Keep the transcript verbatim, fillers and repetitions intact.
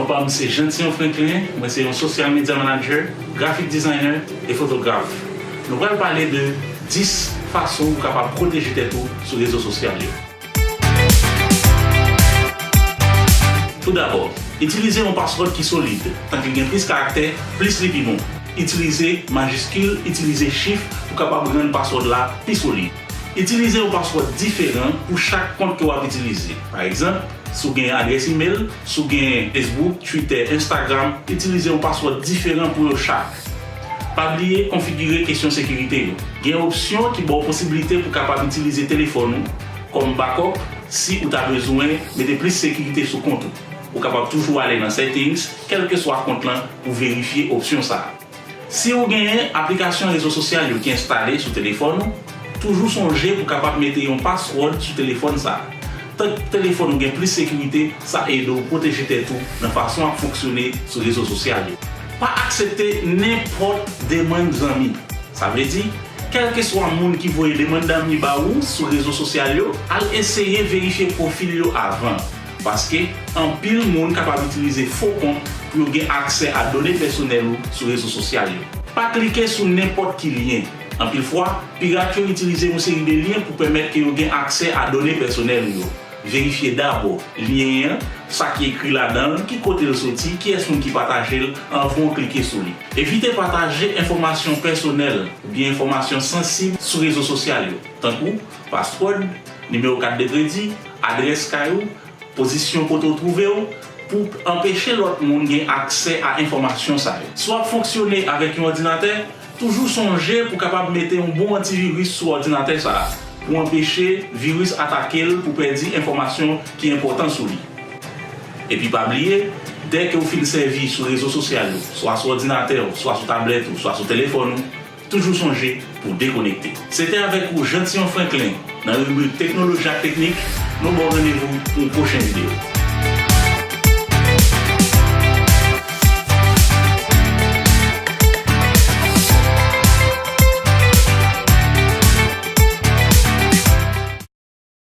Pam se Jeantillon Franklin, mwen se yon social media manager, graphic designer e fotograf. Nou pral pale de dis fason ou kapab pwoteje tèt ou sou rezo sosyal yo. Toudabò, itilize yon password ki solid. Tank li gen plis karaktè, plis li pi bon. Itilize majiskil, itilize chif pou kapab rann password la pi solid. Itilize yon password diferan pou chak kont ke w ap itilize. Pa egzanp, si w gen adrès imèl, si w gen Facebook, Twitter, Instagram, itilize yon password diferan pou yo chak. Pa bliye konfigire kesyon sekirite yo. Gen opsyon ki ba w posiblite pou kapab itilize telefòn ou kòm backup si ou ta bezwen mete plis sekirite sou kont ou. Ou kapab toujou ale nan Settings, kèlkeswa kont lan, pou verifye opsyon sa a. Si ou genyen aplikasyon rezo sosyal yo ki enstale sou telefòn ou, toujou sonje pou kapab mete yon password sou telefòn sa a. Tank telefòn ou gen plis sekirite, sa ede w pwoteje tèt ou nan fason w ap fonksyone sou rezo sosyal yo. Pa aksepte nenpòt demann zanmi. Sa vle di, kèlkeswa moun ki voye demann zanmi ba ou sou rezo sosyal yo, al eseye verifye pwofil yo avan. Paske anpil moun kapab itilize fo kont pou yo gen aksè a done pèsonèl ou sou rezo sosyal yo. Pa klike sou nenpòt ki lyen. Anpil fwa, pirat yo itilize yon seri de lyen pou pèmèt ke yo gen aksè a done pèsonèl ou yo. Verifye dabò lyen an, sa ki ekri ladan l, ki kote l soti, kiyès moun ki pataje l, anvan w klike sou li. Evite pataje enfòmasyon pèsonèl oubyen enfòmasyon sansib sou rezo sosyal yo, tankou password, nimewo kat de kredi, adrès kay ou, pozisyon kote w twouve w, pou anpeche lòt moun gen aksè a enfòmasyon sa yo. Si w ap fonksyone avèk yon òdinatè, toujou sonje pou kapab mete yon bon antiviris sou òdinatè sa a, pou anpeche viris atake l pou pèdi enfòmasyon ki enpòtan sou li. Epi pa bliye, dèke w fin sèvi sou rezo sosyal yo, swa sou òdinatè w, swa sou tablèt ou, swa sou telefòn ou, toujou sonje pou dekonekte. Se te avèk ou Jeantillon Franklin nan ribrik Teknoloji ak Teknik. Nou ba w randevou pou yon pwochen videyo.